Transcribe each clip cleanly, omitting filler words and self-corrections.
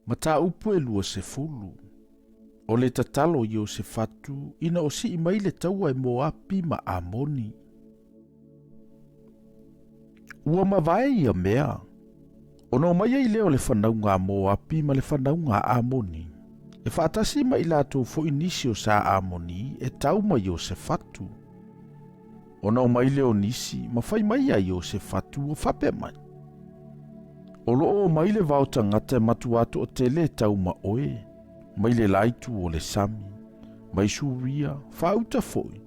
Mataupu e 20. O le tatalo o Iosefatu ina o sii mai le taua e Moapi ma Amoni. Ua mavae ia mea, ona omai ai lea o le fanauga a Moapi ma le fanauga a Amoni, e faatasi ma i latou foi nisi o sa Amoni e tau ma Iosefatu. Ona omai lea o nisi ma fai mai iā Iosefatu ua faapea mai, O lo o omai le vao tagata e matuā toatele e tau ma oe, mai le la itu o le sami, mai Suria, faauta foi,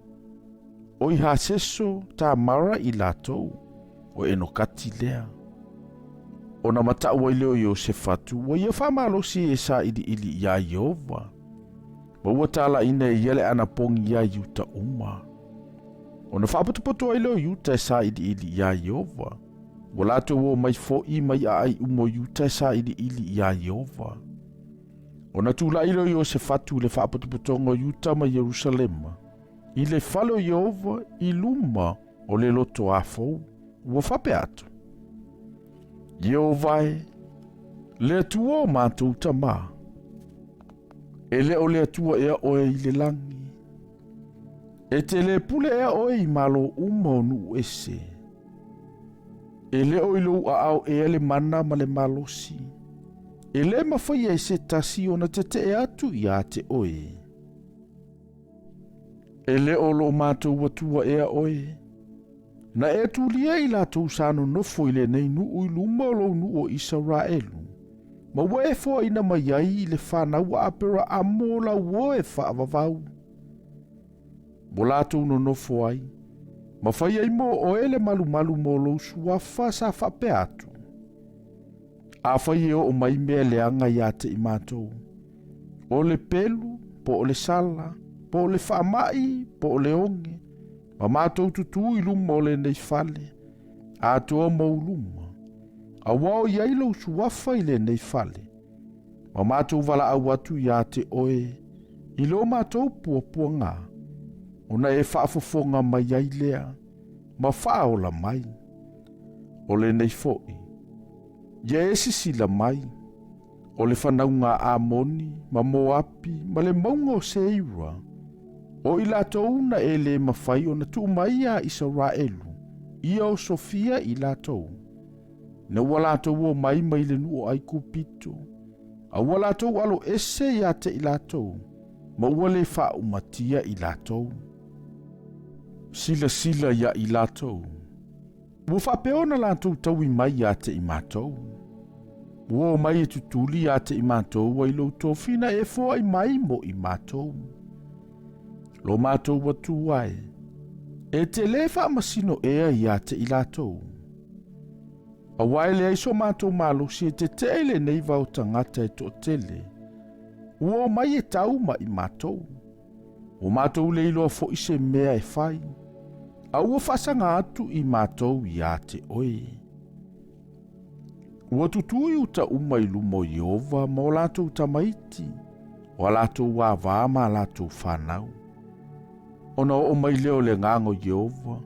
o i Haseso Tamara i latou, o Enokati lea. Ona mataʻu ai lea o Iosefatu, ua ia faamalosi e sailiili iā Ieova, ma ua talaina e ia le anapogi iā Iuta uma. Ona faapotopoto ai lea o Iuta e sailiili iā Ieova. Ua latou omai foi mai aai uma o Iuta e sailiili iā Ieova. Ona tulai lea o Iosefatu i le faapotopotoga o Iuta ma Ierusalema, i le fale o Ieova i luma o le lotoā fou, ua faapea atu, Ieova e, le Atua o matou tamā, e le o le Atua ea oe i le lagi, E te le pule ea oe i malo uma o nuu ese. E le o i lou aao ea le mana ma le malosi. E le mafai e se tasi ona tetee atu iā te oe. E le o lo matou Atua ea oe, na e tulia i latou sa nonofo i lenei nuu i luma o lou nuu o Isaraelu, ma ua e foaina mai ai i le fanau a Aperaamo lauo e faavavau. Ua latou nonofo ai, ma fai ai mo oe le malumalu mo lou suafa sa faapea atu. Afai e oo mai mea leaga iā te i matou, o le pelu, po o le sala, po o le faamai, po o le oge, ma matou tutū i luma o lenei fale, atoa ma ou luma, auā o i ai lou suafa i lenei fale, ma matou valaau atu iā te oe i lo matou puapuaga, ona e faafofoga mai ai lea, ma faaola mai. O lenei foi, ia e sisila mai, o le fanauga a Amoni ma Moapi ma le mauga o Seira, o i latou na e le mafai ona tuu mai iā Isaraelu, ia osofia i latou. Ina ua latou omai mai le nuu o Aikupito, a ua latou alo ese iā te i latou, ma ua le faaumatia i latou. Silasila iā i latou, ua faapea ona latou taui mai iā te i matou. Ua omai e tutuli iā te i matou ai lou tofi na e foai mai mo i matou. Lo matou Atua e, e te lē faamasino ea iā te i latou. Auā e leai so matou malosi e tetee i lenei vao tagata e toatele, ua omai e tau ma i matou. Ua matou le iloa foi se mea e fai, a ua faasaga atu i matou iā te oe. Ua tutū i uta uma i luma o Ieova ma o latou tamaiti, o a latou avā ma a latou fanau. Ona oo mai lea o le agaga o Ieova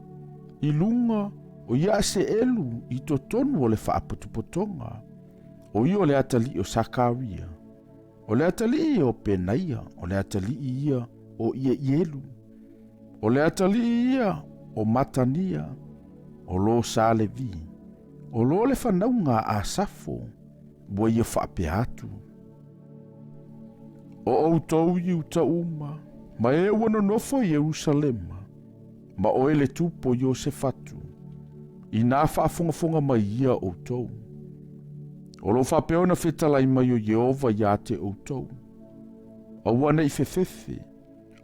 i luga o Iaseelu i totonu o le faapotopotoga, o ia o le atalii o Sakaria, o le atalii ia o Penaia, o le atalii ia o Ieielu, o le atalii ia o Matania, o lo sa Levi, o lo le fanauga a Asafo, ua ia faapea atu. O outou Iuta uma, ma e ua nonofo i Ierusalema, ma oe le tupu o Iosefatu, inā faafogafoga mai ia outou. O lo o faapea ona fetalai mai o Ieova iā te outou. Aua ne i fefefe,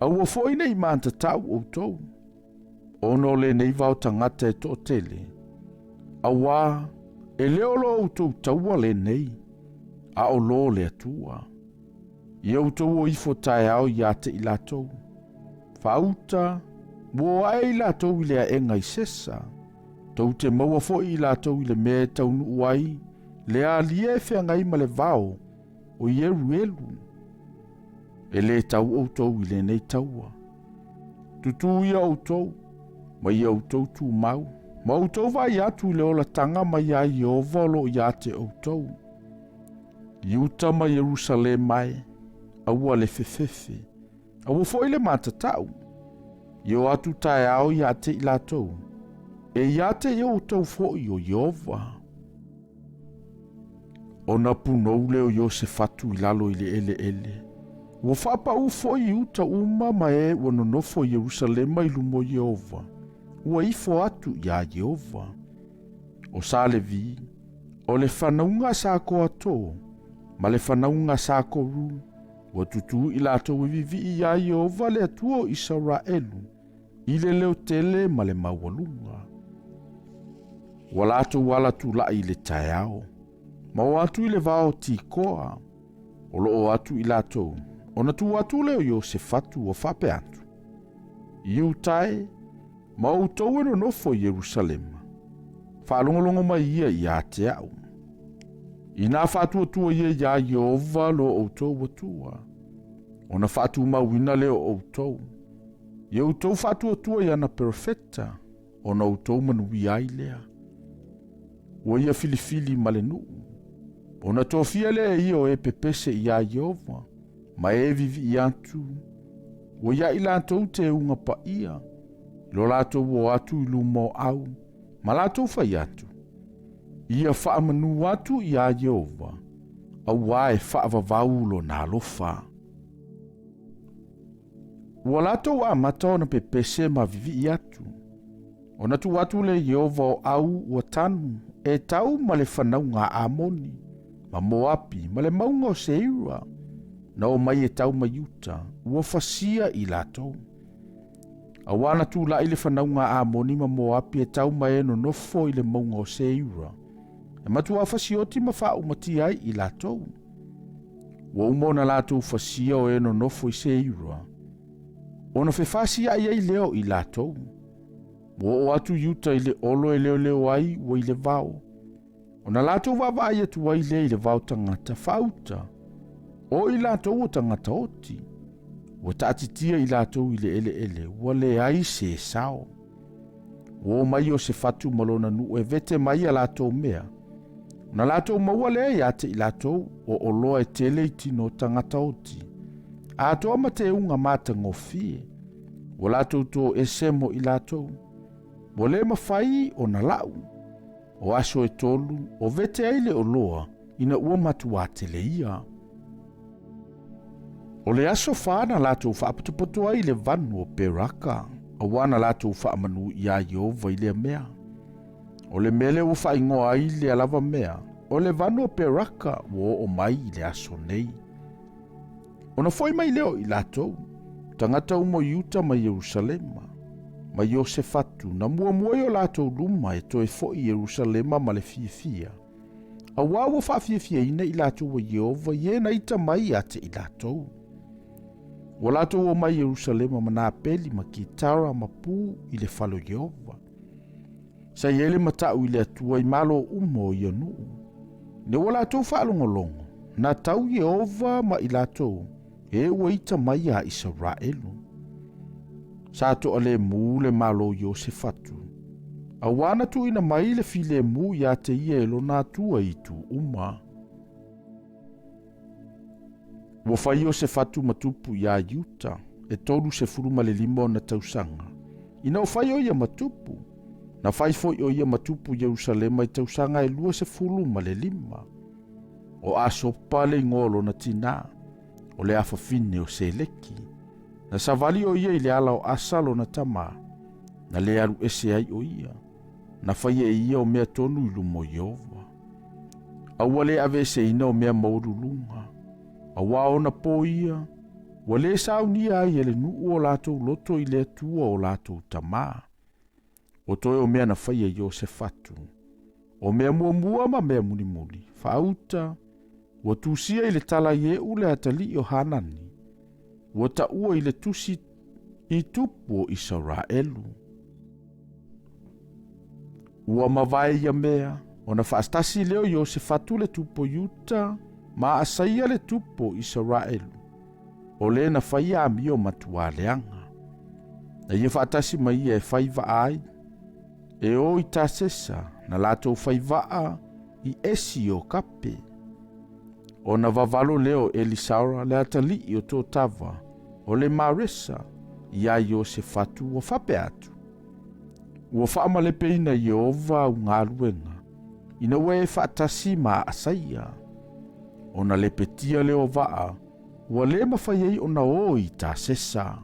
aua foi ne i matatau outou, ona o lenei vao tagata e toatele, auā e le o lo outou taua lenei, a o lo le Atua. Ia outou o ifo taeao iā te i latou. Faauta, ua o ae i latou i le aega i Sesa, tou te maua foi i latou i le mea e taunuu ai le alia e feagai ma le vao o Ieruelu. E lē tau outou i lenei taua. Tutū ia outou, ma ia outou tumau, ma outou vaai atu i le olataga mai iā Ieova o lo o iā te outou. Iuta ma Ierusalema e, aua le fefefe, aua foi le matatau. Ia o atu taeao ia te i latou, e ia te i outou foi o Ieova. Ona punou lea o Iosefatu i lalo i le eleele. Ua faapaū foi Iuta uma ma e ua nonofo i Ierusalema i luma o Ieova, ua ifo atu iā Ieova. O sa Levi, o le fanauga a sa Koato, ma le fanauga a sa Koru, ua tutū i latou e vivii iā Ieova le Atua o Isaraelu, i le leo tele ma le maualuga. Ua latou ala tulaʻi i le taeao, ma o atu i le vao o Tikoa, o lo o atu i latou, ona tu atu lea o Iosefatu ua faapea atu, Iuta e, ma outou e nonofo i Ierusalema, faalogologo mai ia ia te au. Inā faatuatua ia iā Ieova lo outou Atua, ona faatumauina lea o outou, Ia outou faatuatua i ana perofeta, ona outou manuia ai lea. Ua ia filifili ma le nuu, ona tofia lea e ia o e pepese iā Ieova, ma e vivii atu, ua ia i latou teuga paia, i lo latou o atu i luma o au, ma latou fai atu, Ia faamanu atu iā Ieova, auā e faavavau lona alofa. Ua latou amata ona pepese ma vivii atu. Ona tuu atu lea i Ieova o au ua tanu, e tau ma le fanauga a Amoni, ma Moapi, ma le mauga o Seira, na omai e tau mai uta, ua fasia i latou. Auā na tulaʻi le fanauga a Amoni ma Moapi e tau ma e nonofo i le mauga o Seira, e matuā fasioti ma faaumatia ai i latou. Ua uma ona latou fasia o e nonofo i Seira, ona fefasiaʻi ai lea o i latou. Ua oo atu i uta i le olo e leoleo ai ua i le vao, ona latou vaavaai atu ai lea i le vao tagata faauta, o i latou o tagata oti, ua taatitia i latou i le eleele, ua leai se sao. Ua omai Iosefatu ma lona nuu e vete mai a latou mea, ona latou maua lea ia te i latou o oloa e tele i tino o tagata oti, atoa ma teuga matagofie, ua latou toese mo i latou, ua le mafai ona lau. O aso e tolu o vete ai le oloa ina ua matuā tele ia. O le aso fa na latou faapotopoto ai i le vanu o Peraka, auā na latou faamanu iā Ieova i lea mea. O le mea lea ua faaigoa ai lea lava mea, o le vanu o Peraka ua oo mai i le aso nei. Ona foi mai lea o i latou, tagata uma o Iuta ma Ierusalema, ma Iosefatu, na muamua i o latou luma e toe foi i Ierusalema ma le fiafia, auā ua faafiafiaina i latou e Ieova i e na ita mai ia te i latou. Ua latou omai i Ierusalema ma nā peli ma kitara ma pū i le fale o Ieova. Sa i ai le mataʻu i le Atua i malo uma o ia nuu. Ina ua latou faalogologo, na tau Ieova ma i latou, e ua ita mai iā Isaraelu. Sa toalemu le Malo o Iosefatu, auā na tuuina mai le filemu ia te ia e lona Atua i itu uma. Ua fai Iosefatu ma tupu iā Iuta, e 35 ona tausaga. Ina ua fai o ia ma tupu, na fai foi o ia ma tupu i Ierusalema i tausaga e 25. O Asopa le igoa o lona tinā, o le afafine o Seleki. Na savali o ia i le ala o Asa lona tamā, na lē alu ese ai o ia. Na faia e ia o mea tonu i luma o Ieova. A ua lē aveeseina o mea maualuluga, auā ona pō ia, ua lē saunia ai e le nuu o latou loto i le Atua o latou tamā. O toe o mea na faia Iosefatu, o mea muamua ma mea mulimuli, faauta, ua tusia i le tala Iehu le atalii o Hanani, ua taua i le tusi i tupu o Isaraelu. Ua mavae ia mea, ona faatasi lea o Iosefatu le tupu o Iuta ma Asaia le tupu o Isaraelu, o le na faia amio matuā leaga. Na ia faatasi ma ia e fai vaa ai, e o i Tasesa na latou fai vaa i esi o Kape. Ona vavalo lea o Elisara le atalii o Totava o le Maresa iā Iosefatu ua faapea atu, Ua faamalepeina e Ieova au galuega, ina ua e faatasi ma Asaia. Ona lepetia lea o vaa, ua le mafai ai ona o i Tasesa.